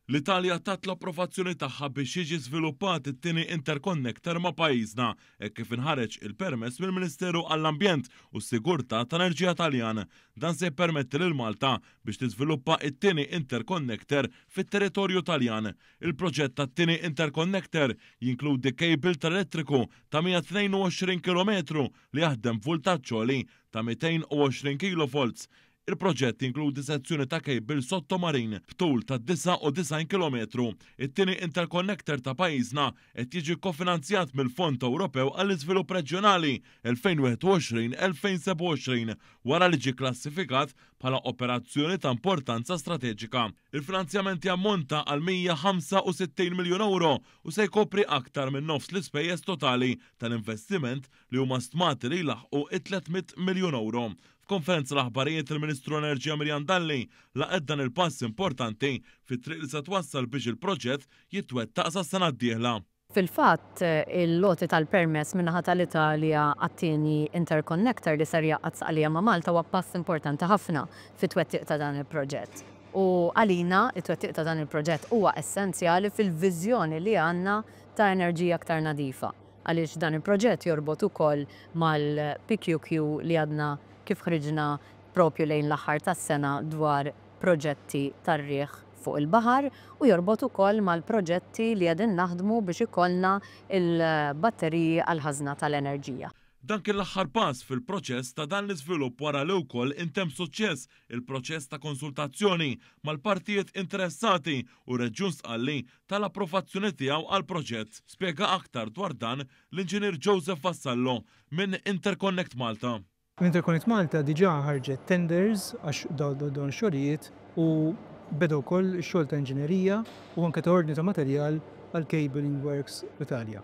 L-Italja tat l-approvazzjoni tagħha biex jiġi żviluppat it-tieni interconnector ma' pajjiżna hekk kif inħareġ il-permess mill-Ministeru għall-Ambjent u s-Sigurtà tal-Enerġija Taljan. Dan se jippermetti lil Malta biex tiżviluppa t-tieni interconnector fit-territorju Taljan. Il-proġett tat-tieni interconnector jinkludi cable tal-elettriku ta' 122 kilometru li jaħdem b'vultaġġ għoli ta' 220 kilovolts. Il-proġett jinkludi sezzjoni ta' cable sottomarin b'tul ta' 99 kilometru. It-tieni interconnector ta' pajjiżna qed jiġi kofinanzjat mill-Fond Ewropew għall-Iżvilupp Reġjonali 2021-2027 wara li ġie kklassifikat bħala operazzjoni ta' importanza strateġika. Il-finanzjament jammonta għal 165 miljun ewro u se jkopri aktar minn nofs l-ispejjeż totali tal-investiment li huma stmati li jlaħħqu it-300 miljun ewro. F'konferenza l-aħbarijiet il-Ministru Enerġija Miriam Dalli laqgħet dan il-pass importanti fit-triq li se twassal biex il-proġett jitwettaq sas-sena d-dieħla. Fil-fatt, l-għoti tal-permess min-naħa tal-Italja għat-tieni interconnector li ser jgħaqqad Sqallija ma' Malta huwa pass importanti ħafna fit-twettiq ta' dan il-proġett. U għalina, it-twettiq ta' dan il-proġett huwa essenzjali fil-viżjoni li għandna ta' enerġija aktar nadifa. Għaliex dan il-proġett jorbot ukoll mal-PQQ li għadna kif ħriġna propju lejn l-aħħar tas-sena dwar proġetti tar-riħ fuq il-baħar u jorbot ukoll mal-proġetti li qegħdin naħdmu biex ikollna l-batteriji għall-ħażna tal-enerġija. Dan kien l-aħħar pass fil-proċess ta' dan l-iżvilupp wara li wkoll intemm b'suċċess il-proċess ta' konsultazzjoni mal-partijiet interessati u r-Reġjun Sqalli ta l-approvazzjoni tiegħu għall-proġett. Spjega aktar dwar dan l-Inġinier Joseph Vassallo minn Interconnect Malta. Interconnect Malta diġà ħarġet tenders għax dawn ix-xogħlijiet u beda wkoll ix-xogħol ta' inġinerija u anke ta' ordni ta' materjal għall-cabling works fl-Italja.